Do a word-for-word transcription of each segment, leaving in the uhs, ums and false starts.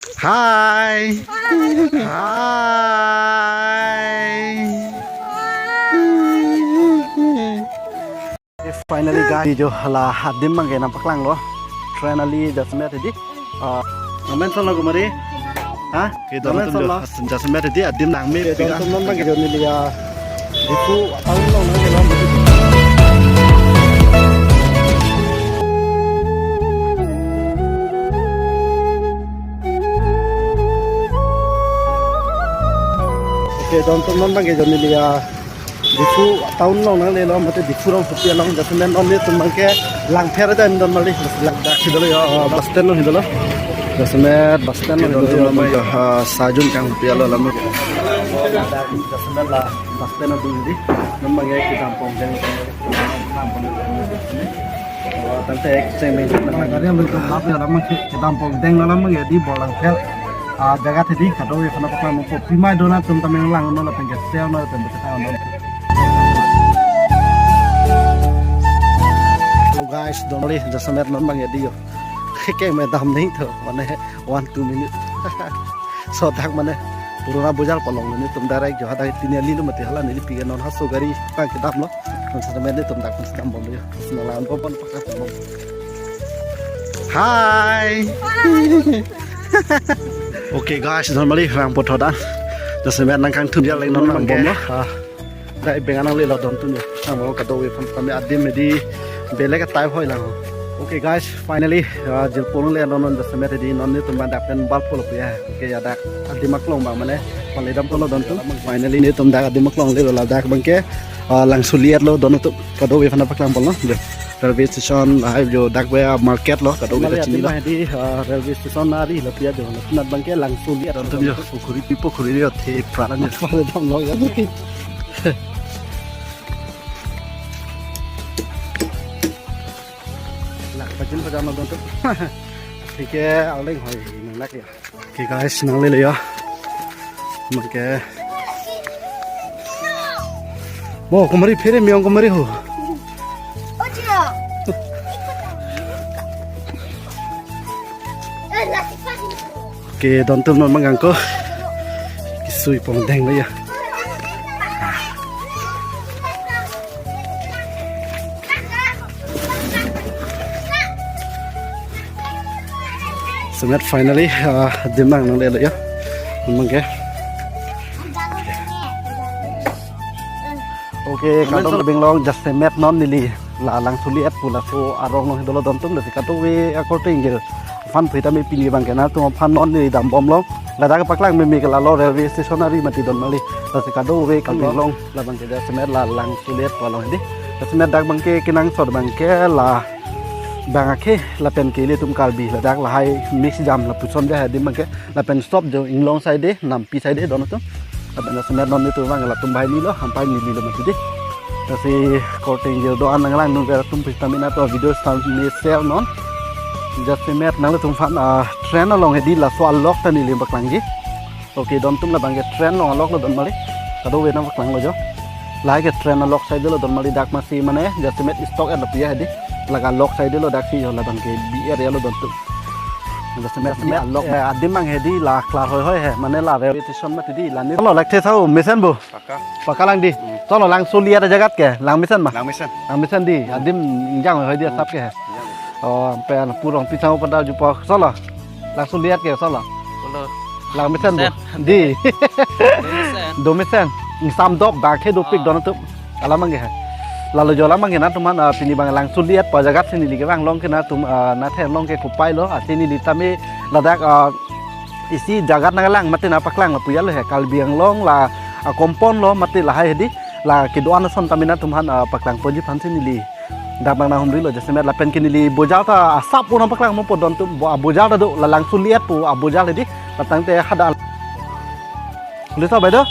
Hi. Hi. Finally, guys, video hala adim abangke nangpaklanglo. Finally, jasemet hedi. Ah, nangmen sonlo kumari? Ha? Nangmen sonlo? Jasemet hedi adim nangme. Dontum non abangke jo neli ya Diphu town along nanglelo. Okay, dontum non abangke jo neli ya Diphu town along nanglelo, mate Diphu rongsopi along, jasemet non netum abangke Langpher aja indon mali, langdak si dolo ya, ah, bus stand along si dolo. Jasemet bus stand along si dolo ya, ah, Sajun kangpi along lam. Jasemet la bus stand along di, non abangke kedam pongdeng. Oh, tangte ek ceng meng, gari along ke lap ya, lam ke kedam pongdeng lo lam ke di Langpher. Ah, jaga hedi, kadokave aphan nangpaklangpo. Pima dona atum tame langnon lapen ke sel non lapen ke tangnon. Hello guys, donmali, jasemet non abangke di yo. Keme dam nangthu, mane one two minute. So dak mane purana bojar pu along netum direct jo hadak tini ali lo mati hala neli pike non ha so gari abangke damlo. Non sa mane netum dak pun dambomlo yo. Sinalan po pon pakat bom. Hi. Okay guys, donmali vangpo tho da. Jasemet nangkangthum ya leng non vang bomlo. Ah, dai beng anang lelo dontum ya. Nang mo kadokave aphan tame adim hedi belek atai hoi lang. Okay guys, finally, ah, jirpo nangle non non jasemet hedi non netum abang dak pen bal polo ya. Okay ya dak adim aklong abang mane pale dampo lo dontum. Finally netum dak adim aklong lelo ladak abangke, ah, Langsuli et lo dontum. Kadokave aphan nangpaklangpo lo. Railway station, lahai jo dak bai market lo, kadokave ta chinilo. Hedi, ah, railway station ari lapu ya jo, lapu abangke Langsuli et. Dontum jo, pukhuri, pukhuri jo, the pran jo. Pale damlo ya. Lak pajin pajam dontum. Thik he, aling hoi, nang lak ya. Okay guys, nanglelo ya. Abangke. Mo, kumari phere miyong kumari ho. Okay, dontum non abang kangko. Kesui pongdeng lo ya. Jasemet finally, ah, adim abang nanglelo ya. Abangke. Okay, kadokave abang long jasemet non neli la Langsuli et pu laso arong along si dolo dontum, lasi kadokave akorte ingjir aphan pu tame pini abangke nangtum aphan non neli dambomlo. Ladak paklang meme ke lalo railway station ari mati donmali. Lasi kadokave abang long labangke jasemet la Langsuli et pu along hedi. Jasemet dak abangke kenangsot abangke la bang akhei lapen ke ilitum Karbi ladak lahai mix jam lapuson ja hedi abangke lapen stop jo inglong side nampi side dontum. Lapen jasemet non netum abang latum banghini lo, hampai neli lo mati hedi. Lasi korte ingjir do-an nanglang nung vera tum pis tame nangtum video sitame share non. Jasemet nanglitum aphan, ah, train along hedi laso alok ta neli paklangji. Okay, dontum labangke train along alok lo donmali. Kadokave nangpaklanglo jo. Lahai ke train alok side lo donmali dak masi mane jasemet stock et lapu ya hedi. Laga alok side lo dak si jo labangke B area lo dontum. Jasemet di alok, eh, adim abang hedi la klar hoi hoi he. Mane la railway station mati hedi la ni. Lo lak the sao mesen bo. Paka. Paka lang di. Hmm. Solo Langsuli et ajaga ke. Langmesen ma. Langmesen. Langmesen di. Hmm. Adim ingjang hoi hoi di asap ke he. Ingjang. Oh, ampe an purong pisang pada jupo. Solo. Langsuli et ke solo. Solo. Langmesen bo. Mesen. Di. Domesen. Domesen. Ingsam dop bak he dopik. Oh. Dontum. Alam abangke he. Lalo jo alam abangke nangtum aphan, ah, pini abang Langsuli et pu ajaga si neli kevang along ke nangtum, ah, nangthe along ke kopai lo. Ase neli tame ladak, ah, isi jaga nanglang mate nangpaklang lapu ya lo he. Karbi Anglong la, ah, kompon lo mate lahai hedi. La kedo-an ason tame nangtum aphan, ah, paklangponji aphan si neli dak abang nanghumrilo jasemet lapen ke neli bojar ta asap pu nangpaklangpo dontum bo, ah, bojar ta do la Langsuli et pu, ah, bojar hedi. Patang te hada. Boleh tahu, Baido?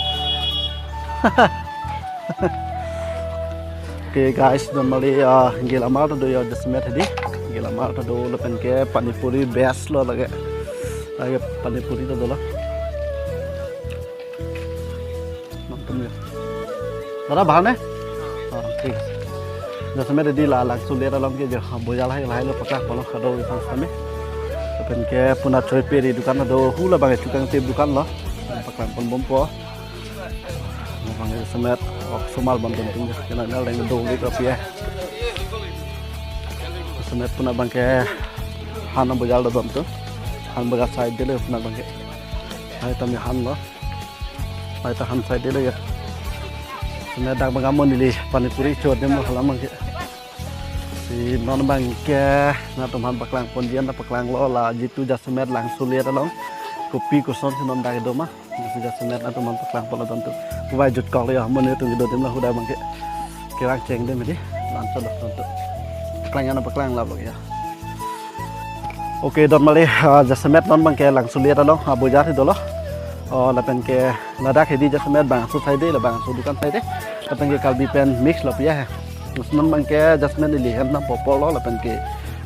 Okay guys, donmali, ah, Gelamar ta do ya jasemet hedi. Gelamar ta do lapen ke pani puri best lo lake. Lake pani puri ta dolo. Nonton ya. Dada, bhal ne? Oh, thik ase. Jasemet hedi la Langsuli et along ke jo bojar lahai lahai lo paka polo kadokave aphan sitame. Lapen Ke puna choi peri dukan do, hula bang chukang tip dukan lo. Paklang pon bompo. Bang semet, ok, somal bang tum tum, kena nal deng do gitu ya. Semet puna bang ke han bojar lo dom tu. Han bojar side de lo puna bang ke. Hai tami han lo. Hai ta han side de lo ya. Semet dak bang amon ili pani puri chodem lo hala bang ke. Si non bang ke, nangtum aphan paklang ponji an ta paklang lo, la jitu jasemet Langsolet along. Kopi koson si non dak do ma, si jasemet nangtum aphan paklang pon lo don tu. Kubai jut kok lo ya, amonit atum kedo adim la huda bang ke. Kerang cheng dem di, langsung lo don tu. Paklang ya, paklang la lo ya. Oke, don mali, ah, jasemet non bang ke Langsolet along, ah, bojar si dolo. Oh, lapen ke ladak hedi jasemet bang aso side, la bang aso dukan side. Lapen ke Karbi pen mix lo pu ya he. Non bang ke jasemet ili hem nang popo lo, lapen ke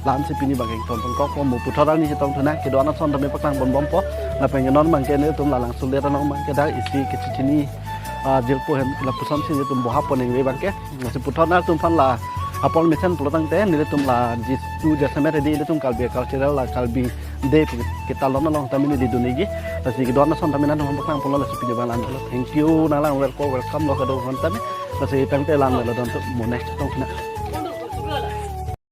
la-an si pini bang ke ton ton kok mo puthot arni chetong thuna, kedo-an ason tame paklang pon bompo. Lapen ke non bang ke nelitum la Langsolet along bang ke dak isi kechini, ah, jilpo hem lapuson si nelitum boha pon ningve bang ke. Lasi puthot nangtum aphan la apor mesen pulo tangte nelitum la jitu jasemet hedi ilitum Karbi cultural la Karbi Day pu ketalon along tame neli dun nangji. Lasi kedo-an ason tame nangtum aphan paklang pon lo, lasi pini bang la-an lo. Thank you, nang lang welcome, welcome lo kedo-an tame. Lasi tangte la-an lo don tu, mo next chetong thuna.